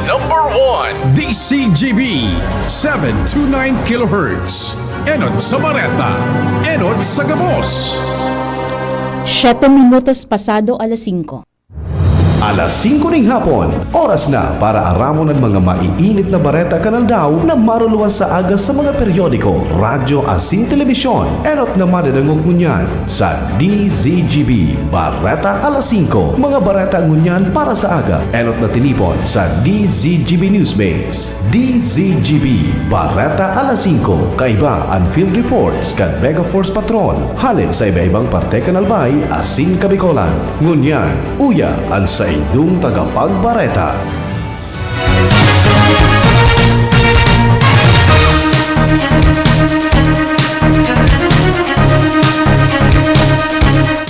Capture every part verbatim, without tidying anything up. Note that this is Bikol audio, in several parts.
Number one. D C G B, seven two nine kilohertz. Enot sa Bareta, enot sa Gabos. Siyete minutos pasado alas singko. Alas singko ning hapon, oras na para aramon an mga maiinit na bareta kan aldaw na maruluwas sa aga sa mga periodiko, radyo asin telebisyon. Enot na madadangog ngunyan sa D Z G B Bareta Alas Singko. Mga bareta ngunyan para sa aga, enot na tinipon sa D Z G B Newsbase. D Z G B Bareta Alas Singko. Kaiba an field reports kan Megaforce Patrol hale sa iba-ibang parte kan Albay asin Kabicolan. Ngunyan, uya an saindong tagapagbareta.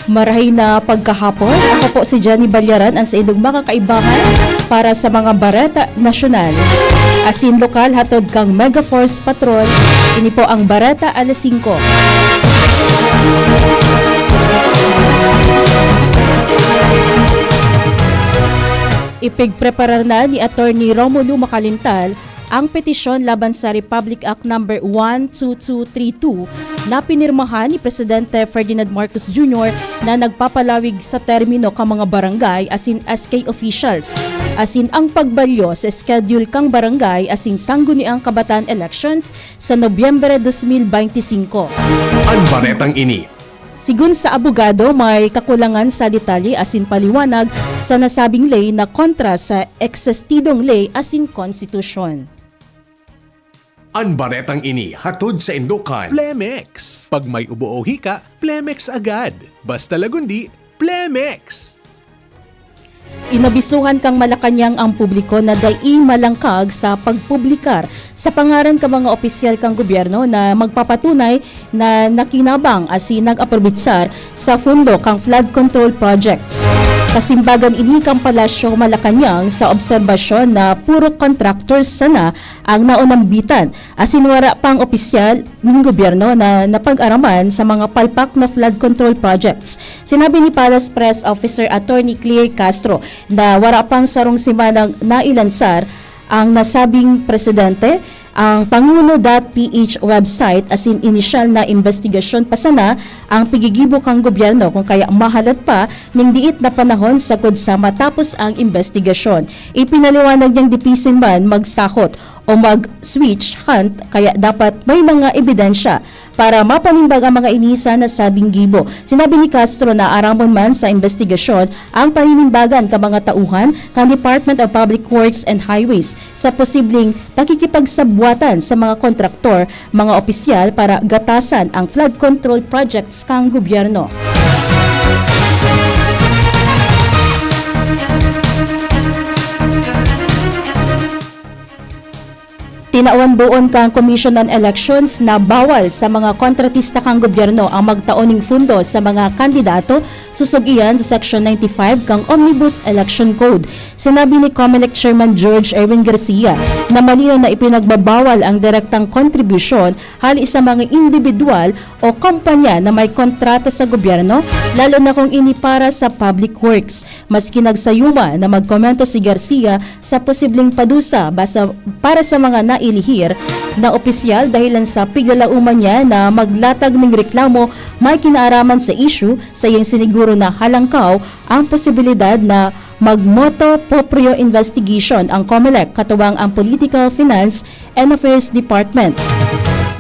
Marahay na pagkahapon. Ako po si Jenny Balyaran, ang saindong makakaibahan para sa mga bareta nasyonal asin lokal hatod kan Megaforce Patrol. Ini po ang Bareta Alas Singko. Ipigpreparar na ni Attorney Romulo Macalintal ang petisyon laban sa Republic Act Number one two two three two na pinirmahan ni Presidente Ferdinand Marcos Junior na nagpapalawig sa termino kan mga barangay asin S K officials, asin ang pagbalyo sa schedule kan barangay asin sangguniang kabataan elections sa Nobyembre dos mil beinti singko. An baretang ini. Sigun sa abogado, may kakulangan sa detalye asin paliwanag sa nasabing ley na kontra sa eksistidong ley asin konstitusyon. An baretang ini hatod saindo kan Plemex. Pag may ubo o hika, Plemex agad. Basta lagundi, Plemex! Inabisuhan kan Malacañang ang publiko na dai malangkag sa pagpublikar sa pangaran kan mga opisyal kan gobyerno na magpapatunay na nakinabang asin nag-aprobitsar sa pondo kan flood control projects. Kasimbagan ini kan Palasyo Malacañang sa obserbasyon na puro contractors sana ang naonambitan asin wara pang opisyal nin gobyerno na napag-araman sa mga palpak na flood control projects. Sinabi ni Palace Press Officer Attorney Claire Castro na wara pang sarong semanang nailansar ang nasabing presidente, ang panguno dot P H website asin inisyal na imbestigasyon pa sana ang pigigibo kan gobyerno, kun kaya mahalat pa ning diit na panahon sagkod sa matapos ang imbestigasyon. Ipinaliwanag niyang dipisil man magsahot o mag-switch hunt, kaya dapat may mga ebidensya para mapanimbag ang mga ini sa nasabing gibo. Sinabi ni Castro na aramon man sa imbestigasyon ang paninimbagan kan mga tauhan kan Department of Public Works and Highways sa posibleng pakikipagsabwatan sa mga kontraktor, mga opisyal para gatasan ang flood control projects kan gobyerno. Tinawan doon kan Commission on Elections na bawal sa mga kontratista kan gobyerno ang magtao nin pondo sa mga kandidato, susog iyan sa Section ninety-five kan Omnibus Election Code. Sinabi ni Comelec Chairman George Erwin Garcia na malinaw na ipinagbabawal ang direktang kontribusyon hali sa mga indibidwal o kompanya na may kontrata sa gobyerno, lalo na kung ini para sa public works. Maski nagsayuma na magkomento si Garcia sa posibleng padusa basa para sa mga nailihir na opisyal dahilan sa piglalauman niya na maglatag nin reklamo may kinaaraman sa issue, saiyang siniguro na halangkaw ang posibilidad na mag-motu proprio investigation ang Comelec katuwang ang Political, Finance and Affairs Department.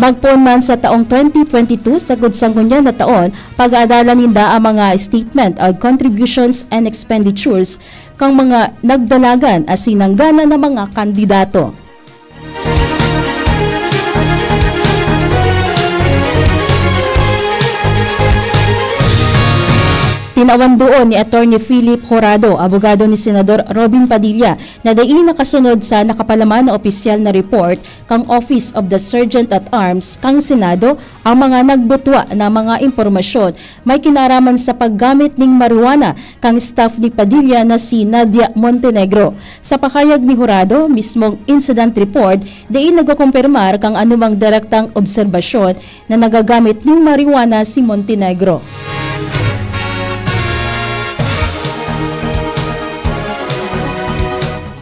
Magpoon man sa taong twenty twenty-two, sagkod sa ngunyan na taon, pag-aadalan ninda ang mga statement of contributions and expenditures kan mga nagdalagan asin nanggana na mga kandidato. Tinawan doon ni Attorney Philip Horado, abogado ni Senador Robin Padilla, na dai nakasunod sa nakapalaman na opisyal na report kan Office of the Sergeant at Arms kan Senado ang mga nagbutwa na mga impormasyon may kinaaraman sa paggamit nin marijuana kan staff ni Padilla na si Nadia Montenegro. Sa pahayag ni Horado, mismong incident report dai nagkokompirmar kan anumang direktang obserbasyon na nagagamit nin marijuana si Montenegro.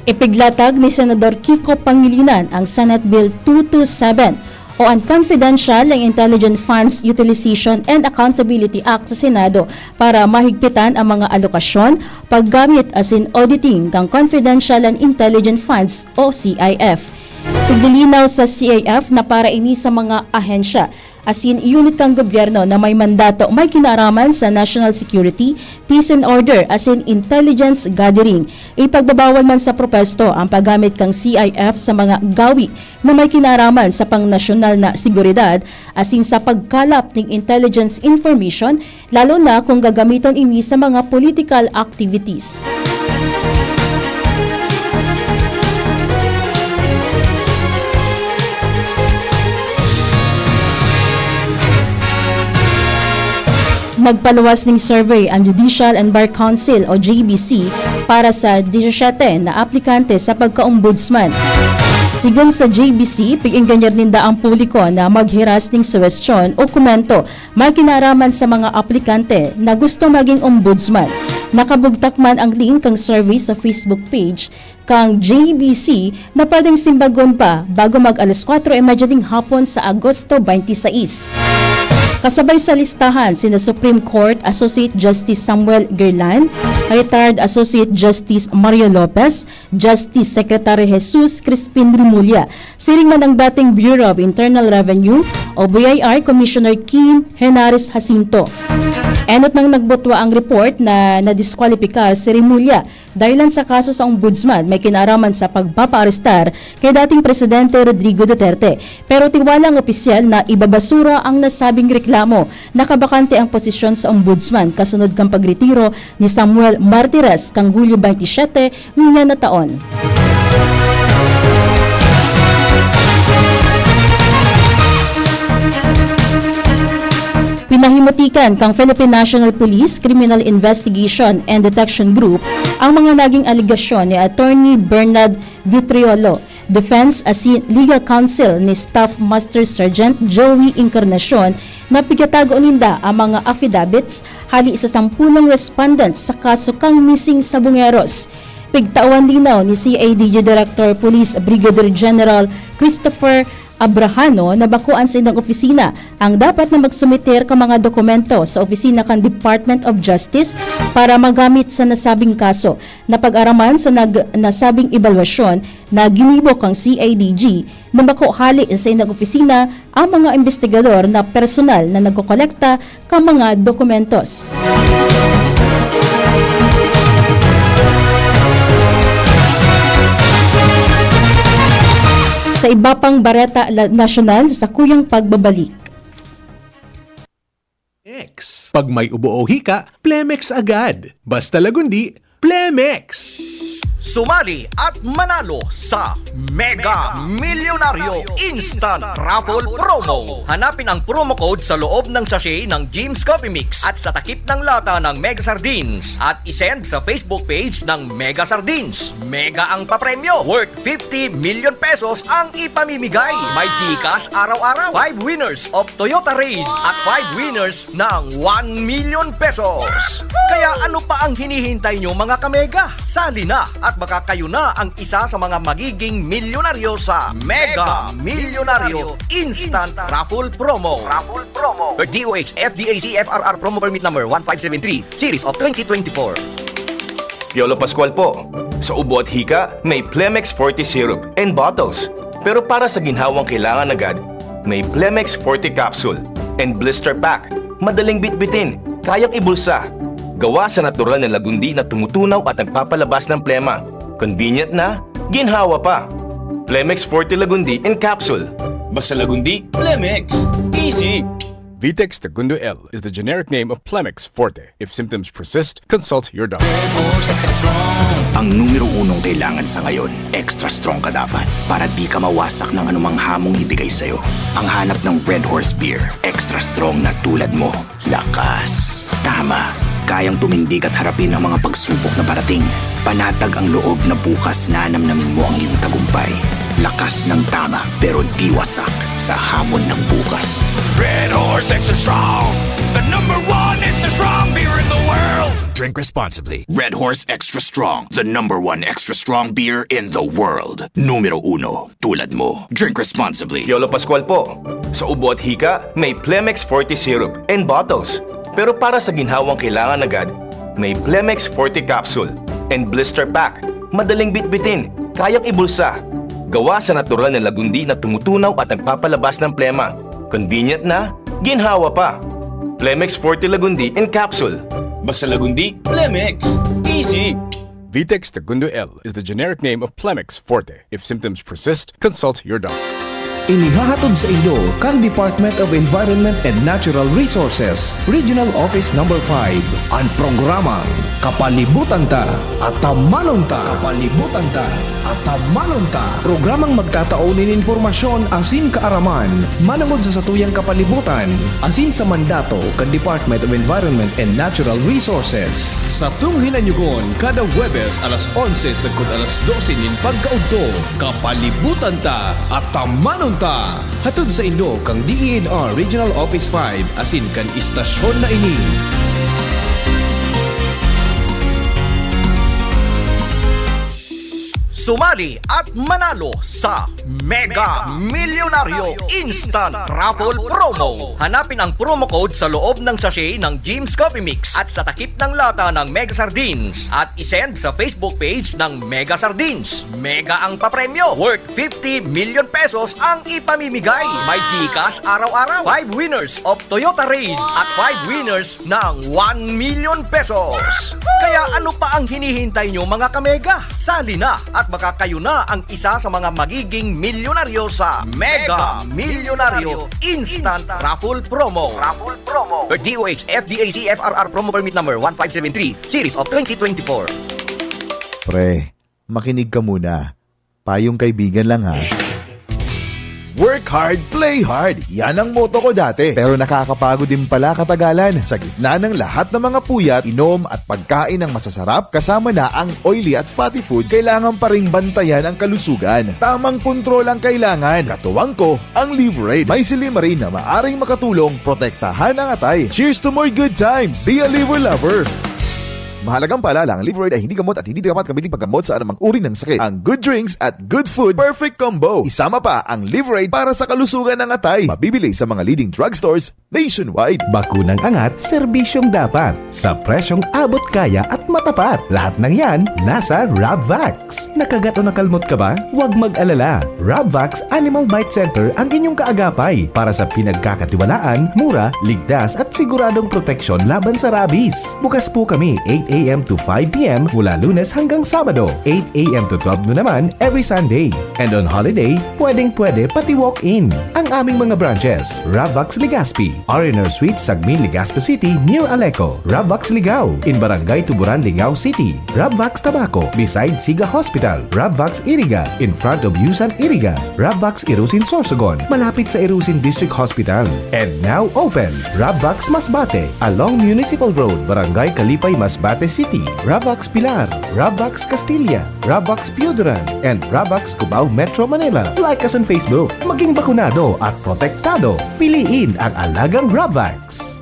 Ipiglatag ni Senador Kiko Pangilinan ang Senate Bill two two seven o ang Confidential and Intelligent Funds Utilization and Accountability Act sa Senado para mahigpitan ang mga alokasyon, paggamit asin auditing kan Confidential and Intelligent Funds o C I F. Iginilinaw sa C I F na para ini sa mga ahensya asin unit kan gobyerno na may mandato may kinaraman sa national security, peace and order, asin intelligence gathering. Ipagbabawal man sa propuesto ang paggamit kan C I F sa mga gawi na may kinaraman sa pangnasyonal na seguridad asin sa pagkalap nin intelligence information, lalo na kung gagamiton ini sa mga political activities. Nagpaluwas nin survey ang Judicial and Bar Council o J B C para sa disisyete na aplikante sa pagka-ombudsman. Sigon sa J B C, pig-engganyan ninda ang publiko na maghiras nin suwestyon o komento may kinaraman sa mga aplikante na gusto maging ombudsman. Nakabugtak man ang link kan survey sa Facebook page kan J B C na pwedeng simbagon pa bago mag alas kwatro y medya ning hapon sa Agosto twenty-six. Kasabay sa listahan sina Supreme Court Associate Justice Samuel Guerlan, Retired Associate Justice Mario Lopez, Justice Secretary Jesus Crispin Remulla, siring man ang dating Bureau of Internal Revenue o B I R Commissioner Kim Henares Jacinto. Enot nang nagbutwa ang report na nadiskwalipikar si Remulla dahilan sa kaso sa Ombudsman may kinaraman sa pagpapaarestar kay dating Presidente Rodrigo Duterte. Pero tiwala ang opisyal na ibabasura ang nasabing reklamo. Nakabakante ang posisyon sa Ombudsman kasunod kan pagretiro ni Samuel Martires kan Hulyo twenty-seven ngunyan na taon. Pinahimutikan kan Philippine National Police Criminal Investigation and Detection Group ang mga naging alegasyon ni Attorney Bernard Vitriolo, defense asin legal counsel ni Staff Master Sergeant Joey Encarnacion na pigtatago ninda ang mga affidavits hali sa sampulong respondents sa kaso kan missing sa Bungeros. Pigtawan linaw ni C I D G Director Police Brigadier General Christopher Abrahano na bako an saindang opisina ang dapat na magsumiter kan mga dokumento sa opisina kan Department of Justice para magamit sa nasabing kaso. Napag-araman sa nag-, nasabing ebalwasyon na ginibo kan C I D G na bako hali sa saindang opisina ang mga imbestigador na personal na nagkokolekta kan mga dokumentos. Sa iba pang bareta la-, nasyonal, sa sakuyang pagbabalik. X. Pag may ubo o hika, Plemex agad. Basta Lagundi, Plemex! Sumali at manalo sa Mega Milyonaryo Instant Raffle Promo. Hanapin ang promo code sa loob ng sachet ng Jim's Coffee Mix at sa takip ng lata ng Mega Sardines at isend sa Facebook page ng Mega Sardines. Mega ang papremyo, worth fifty million pesos ang ipamimigay. May GCash araw-araw, five winners of Toyota Raize at five winners ng one million pesos. Kaya ano pa ang hinihintay nyo, mga kamega? Sali na at baka kayo na ang isa sa mga magiging milyonaryo sa Mega Milyonaryo Instant Raffle Promo. Raffle Promo. Per D O H F D A C F R R Promo Permit Number one five seven three, Series of twenty twenty-four. Piolo Pascual po. Sa ubo at hika, may Plemex Forte Syrup and bottles. Pero para sa ginhawang kailangan agad, may Plemex Forte Capsule and Blister Pack. Madaling bitbitin, kayang ibulsa. Gawa sa natural na lagundi na tumutunaw at nagpapalabas ng plema. Convenient na, ginhawa pa. Plemex Forte Lagundi in Capsule. Basta Lagundi, Plemex. Easy! Vitex Tagundo L is the generic name of Plemex Forte. If symptoms persist, consult your doctor. Ang numero unong kailangan sa ngayon, extra strong ka dapat para di ka mawasak ng anumang hamong ibigay sa'yo. Ang hanap ng Red Horse Beer, extra strong na tulad mo. Lakas. Tama. Kayang tumindig at harapin ang mga pagsubok na parating. Panatag ang loob na bukas nanamnamin mo ang iyong tagumpay. Lakas ng tama, pero di wasak sa hamon ng bukas. Red Horse Extra Strong, the number one extra strong beer in the world. Drink responsibly. Red Horse Extra Strong, the number one extra strong beer in the world. Numero uno, tulad mo. Drink responsibly. Yolo Pascual po. Sa ubo at hika, may Plemex Forte Syrup and bottles. Pero para sa ginhawang kailangan agad, may Plemex Forte Capsule and Blister Pack. Madaling bitbitin, kayang ibulsa. Gawa sa natural na lagundi na tumutunaw at nagpapalabas ng plema. Convenient na, ginhawa pa. Plemex Forte Lagundi in Capsule. Basta Lagundi, Plemex. Easy! Vitex Segundo L is the generic name of Plemex Forte. If symptoms persist, consult your doctor. Inihahatod sa inyo kan Department of Environment and Natural Resources, Regional Office Number five, an programang Kapalibutan Ta, Atamanon Ta. Kapalibutan Ta, Atamanon Ta. Programang magtatao nin impormasyon asin kaaraman manongod sa satuyang kapalibutan asin sa mandato kan Department of Environment and Natural Resources. Satong hinanyugon kada Huwebes alas onse sagkod alas dose nin pagkaudto. Kapalibutan Ta, Atamanon Ta! Hatod saindo kan D E N R Regional Office five asin kan istasyon na ini. Sumali at manalo sa Mega Milyonaryo Instant Raffle Promo. Hanapin ang promo code sa loob ng sachet ng Jim's Coffee Mix at sa takip ng lata ng Mega Sardines at isend sa Facebook page ng Mega Sardines. Mega ang papremyo, worth fifty million pesos ang ipamimigay. May GCash araw-araw. Five winners of Toyota Raize at five winners ng one million pesos. Kaya ano pa ang hinihintay nyo, mga kamega? Sali na at baka kayo na ang isa sa mga magiging milyonaryo sa Mega Milyonaryo Instant Raffle Promo. Raffle Promo. D O H F D A C F R R Promo Permit Number one five seven three, Series of twenty twenty-four. Pre, makinig ka muna. Payong kaibigan lang, ha. Work hard, play hard. Yan ang motto ko dati. Pero nakakapagod din pala katagalan. Sa gitna ng lahat ng mga puyat, inom at pagkain ng masasarap, kasama na ang oily at fatty foods, kailangan pa ring bantayan ang kalusugan. Tamang kontrol ang kailangan. Katuwang ko, ang Liverade. May silymarin na maaring makatulong protektahan ang atay. Cheers to more good times! Be a Liver Lover! Mahalagang paalala, ang Liverade ay hindi gamot at hindi dapat gamitin paggamot sa anumang uri ng sakit. Ang good drinks at good food, perfect combo. Isama pa ang Liverade para sa kalusugan ng atay. Mabibili sa mga leading drugstores nationwide. Bakunang angat, serbisyong dapat, sa presyong abot kaya at matapat. Lahat ng yan, nasa Rabvax. Nakagat o nakalmot ka ba? Huwag mag-alala. Rabvax Animal Bite Center ang inyong kaagapay para sa pinagkakatiwalaan, mura, ligtas at siguradong proteksyon laban sa rabies. Bukas po kami eight a m to five p m mula Lunes hanggang Sabado, eight a m to twelve noon naman every Sunday. And on holiday, pwedeng-pwede pati walk-in. Ang aming mga branches, Rabvax Legazpi, R and R Suite, Sagmin, Legazpi City, near Aleco. Rabvax Ligao, in Barangay Tuburan, Ligao City. Rabvax Tabaco, beside Siga Hospital. Rabvax Iriga, in front of Yusan Iriga. Rabvax Irusin Sorsogon, malapit sa Irusin District Hospital. And now open, Rabvax Masbate, along Municipal Road, Barangay Kalipay, Masbate City. Rabvax Pilar, Rabvax Castilla, Rabvax Pioduran, and Rabvax Cubao, Metro Manila. Like us on Facebook. Maging bakunado at protektado. Piliin ang alagang Rabvax.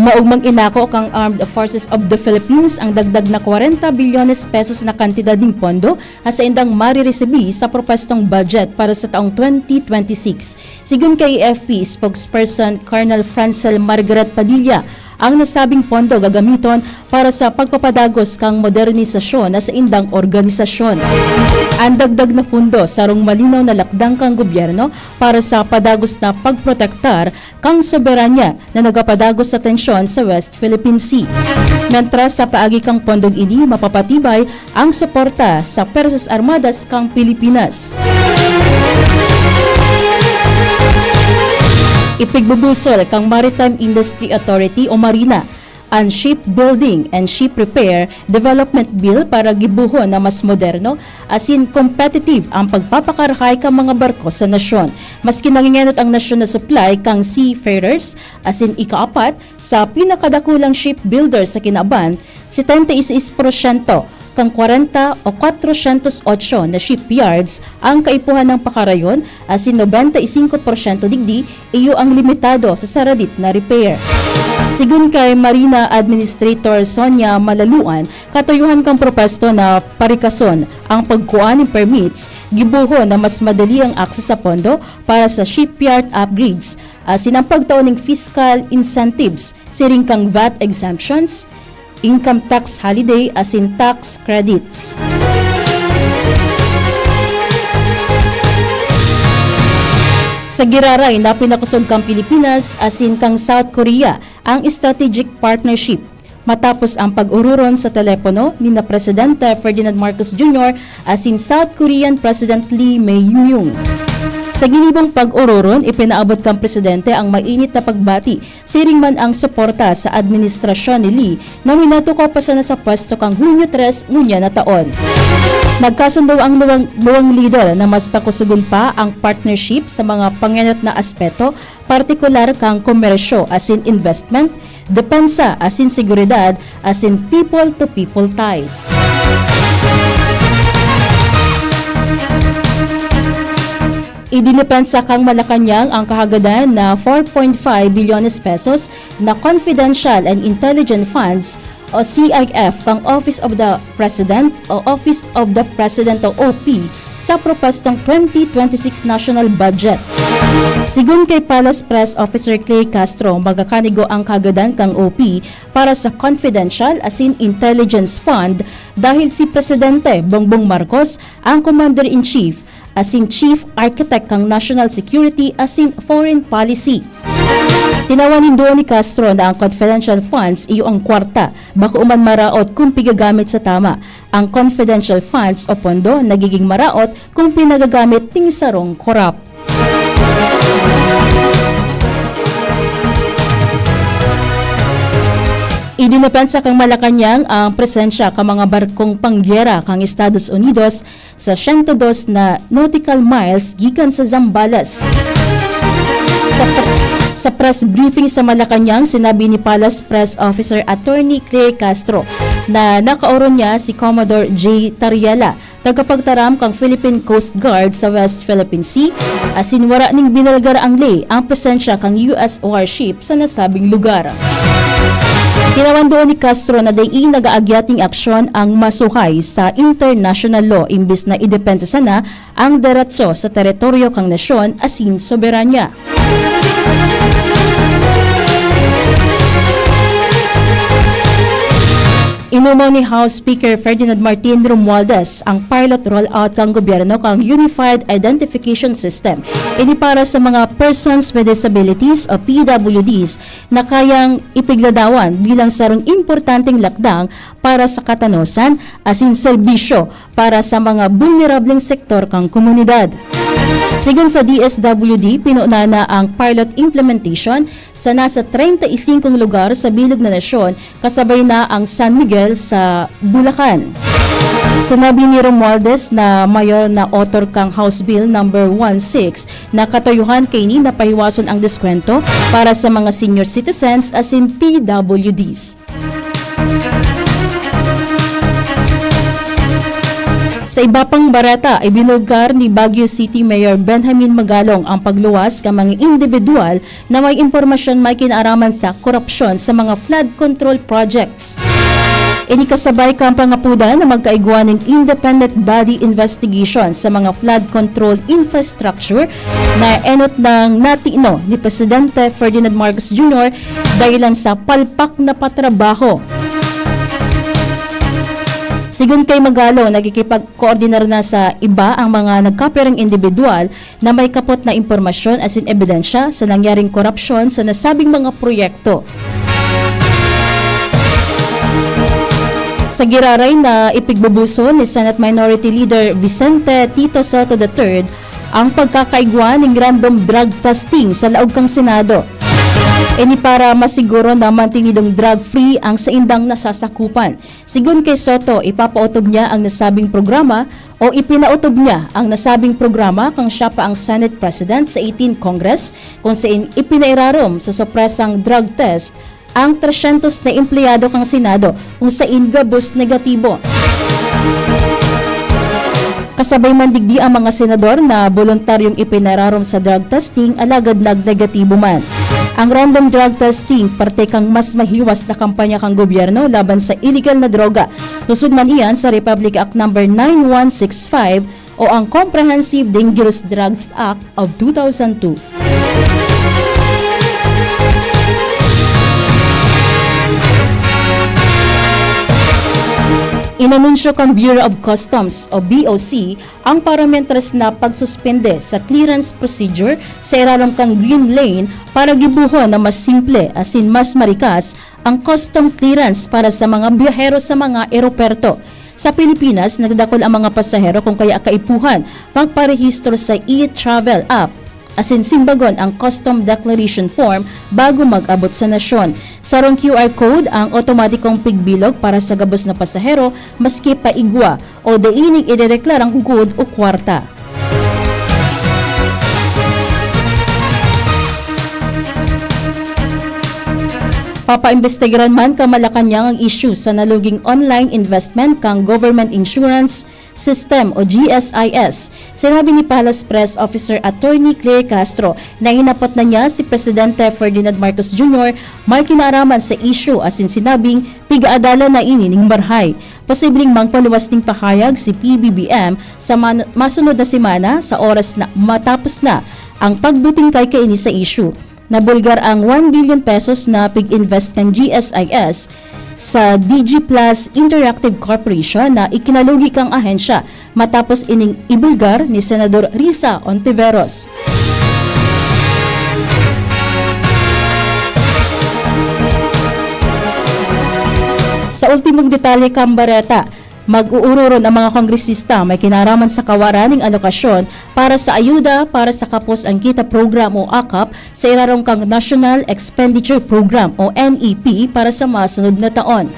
Maogmang inako kan Armed Forces of the Philippines ang dagdag na kwarenta bilyones pesos na kantidad nin pondo na saindang mariresibi sa propwestong budget para sa taong twenty twenty-six. Sigon kay A F P spokesperson Colonel Francel Margaret Padilla, ang nasabing pondo gagamiton para sa pagpapadagos kan modernisasyon na saindang organisasyon. An dagdag na pondo sarong malinaw na lakdang kan gobyerno para sa padagos na pagprotektar kan soberanya na nagapadagos sa tensyon sa West Philippine Sea. Mentras, sa paagi kan pondong ini, mapapatibay ang suporta sa Pwersas Armadas kan Pilipinas. Ipigbubusol kan Maritime Industry Authority o MARINA an Shipbuilding and Ship Repair Development Bill para gibohon na mas moderno asin competitive ang pagpapakarahay kan mga barko sa nasyon. Maski nangengenot ang nasyon na supply kan seafarers, asin ikaapat sa pinakadakulang shipbuilder sa kinaban, setenta y seis porsyento kan kwarenta o kwatrosyentos otso na shipyards ang kaipuhan nang pakarayon, asin nobenta y singko porsyento digdi iyo ang limitado sa saradit na repair. Sigon kay Marina Administrator Sonia Malaluan, katuyohan kan propuesto na parikason ang pagkua nin permits, gibohon na mas madali ang access sa pondo para sa shipyard upgrades, asin ang pagtao nin fiscal incentives, siring kan vat exemptions, income tax holiday asin tax credits. Sa giraray na pinakosog kan Pilipinas asin kan South Korea ang strategic partnership, matapos ang pag-ororon sa telepono ni na Presidente Ferdinand Marcos Junior asin South Korean President Lee Myung. Sa ginibong pag-ororon, ipinaabot kan presidente ang mainit na pagbati siring man ang suporta sa administrasyon ni Lee na minatukaw pa sana sa pwesto kan Hunyo tres ngunyan na taon. Nagkasundo ang duwang, duwang lider na mas pakusugon pa ang partnership sa mga pangenot na aspeto, partikular kan komersyo asin investment, depensa asin seguridad, asin people-to-people ties. Idinipensa kan Malacañang ang kahagadan na four point five bilyones pesos na confidential and intelligence funds o C I F kan Office of the President o Office of the President o O P sa propostong twenty twenty-six national budget. Sigon kay Palace Press Officer Clay Castro, magakanigo ang kahagadan kan O P para sa confidential asin intelligence fund dahil si Presidente Bongbong Marcos ang Commander-in-Chief asin Chief Architect kan National Security asin Foreign Policy. Tinawan nin duo ni Castro na ang confidential funds iyo ang kwarta, bako man maraot kung pigagamit sa tama. Ang confidential funds o pondo nagiging maraot kung pinagagamit nin sarong korap. Idinopensa kan Malacañang ang presensya kan mga barkong panggyera kan Estados Unidos sa siyento dos na nautical miles gikan sa Zambales. Sa, pre- sa press briefing sa Malacañang, sinabi ni Palace Press Officer Attorney Clay Castro na nakaoron niya si Commodore J. Tariela, tagapagtaram kan Philippine Coast Guard sa West Philippine Sea, asin wara nin binalgar ang Lee ang presensya kan U S warship sa nasabing lugar. Tinawan duon ni Castro na dai nag-aagyat nin aksyon ang masuhay sa international law, imbis na idepensa sana ang deretso sa teritoryo kan nasyon asin soberanya. Inumaw ni House Speaker Ferdinand Martin Romualdez ang pilot rollout kan gobyerno kan Unified Identification System. Ini para sa mga persons with disabilities o P W Ds na kayang ipigladawan bilang sarong importanteng lakdang para sa katanosan asin serbisyo para sa mga bulnerableng sektor kan komunidad. Sigon sa D S W D, pinuna na ang pilot implementation sa nasa treinta y singkong lugar sa bilog na nasyon, kasabay na ang San Miguel sa Bulacan. Sinabi ni Romualdez na mayor na author kan House Bill number one six na katuyohan kaini na pahiwason ang diskwento para sa mga senior citizens asin P W Ds. Sa iba pang bareta, ibinulgar ni Baguio City Mayor Benjamin Magalong ang pagluwas kan mga indibidwal na may impormasyon may kinaaraman sa korupsyon sa mga flood control projects. Ini kasabay kan pangapodan na magkaigwa nin independent body investigation sa mga flood control infrastructure na enot nang natino ni Presidente Ferdinand Marcos Junior dahilan sa palpak na patrabaho. Sigon kay Magalong, nakikipagkoordinar na sa iba ang mga nagkapirang indibidwal na may kapot na impormasyon asin ebidensya sa nangyaring korupsyon sa nasabing mga proyekto. Sa giraray na ipigbubuson ni Senate Minority Leader Vicente Tito Sotto the third ang pagkakaigwa ning random drug testing sa laog kan Senado. Ini para masiguro na mantinidong drug-free ang saindang nasasakupan. Sigon kay Soto, ipapaotob niya ang nasabing programa o ipinaotob niya ang nasabing programa kan siya pa ang Senate President sa eighteenth Congress, kung sain ipinairarom sa sopresang drug test ang tresyentos na empleyado kan Senado kung sain gabos negatibo. Kasabay man digdi ang mga senador na boluntaryong ipinararom sa drug testing alagad nagnegatibo man. Ang random drug testing parte kan mas mahiwas na kampanya kan gobyerno laban sa iligal na droga. Lusod man iyan sa Republic Act Number nine one six five o ang Comprehensive Dangerous Drugs Act of two thousand two. Inanunsyo kan Bureau of Customs o B O C ang paramientras na pagsuspende sa clearance procedure sa irarom kan Green Lane para gibohon na mas simple asin mas marikas ang custom clearance para sa mga biyahero sa mga eroperto. Sa Pilipinas, nagdadakul ang mga pasahero kung kaya kaipuhan magparehistro sa e-travel app asin simbagon ang custom declaration form bago mag-abot sa nasyon. Sarong Q R code ang otomatikong pigbilog para sa gabos na pasahero maski pa igwa o dai ining idedeklarang good o kwarta. Papaimbestigaran man kan Malacañang ang isyu sa naluging online investment kan Government Insurance System o G S I S. Sinabi ni Palace Press Officer Attorney Claire Castro na hinapot na niya si Presidente Ferdinand Marcos Junior may kinaaraman sa isyu asin sinabing pigaadalan na ini nin marahay. Posibleng magpaluwas nin pahayag si P B B M sa man- masunod na semana sa oras na matapos na ang pagbutingkay kaini sa isyu. Nabulgar ang one billion pesos na pig-invest kan G S I S sa D G Plus Interactive Corporation na ikinalugi kan ahensya matapos ining ibulgar ni Senador Risa Ontiveros. Sa ultimong detalye kan bareta, mag-uururon ang mga kongresista may kinaraman sa kawaran ning alokasyon para sa ayuda para sa kapos ang kita program o akap sa irarom kan National Expenditure Program o N E P para sa masunod na taon.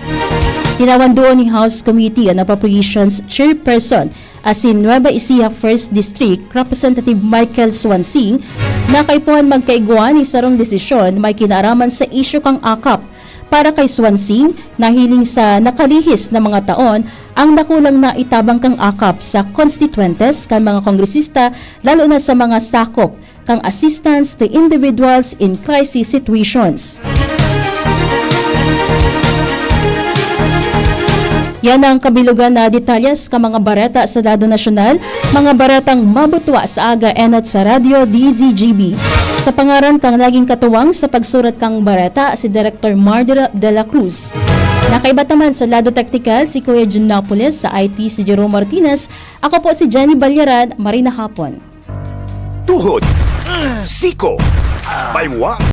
Tinawan duon ni House Committee on Appropriations Chairperson asin Nueva Ecija First District Representative Michael Swansing na kaipuhan magkaigwa nin sarong desisyon may kinaraman sa isyu kan akap. Para kay Swansing, nahiling sa nakalihis na mga taon ang dakulang naitabang kan akap sa konstituyentes kan mga kongresista, lalo na sa mga sakop kan assistance to individuals in crisis situations. Yan ang kabilugan na detalyes kan mga bareta sa lado nasyonal, mga baretang mabutwa sa aga enot sa Radyo D Z G B. Sa pangaran kan naging katuwang sa pagsurat kan bareta, si Director Mardira de la Cruz. Nakaiba ta man sa lado teknikal, si Kuya Jun Napoles, sa I T si Jerome Martinez, ako po si Jenny Balyaran, maray na hapon. Tuhod, siko, baywa,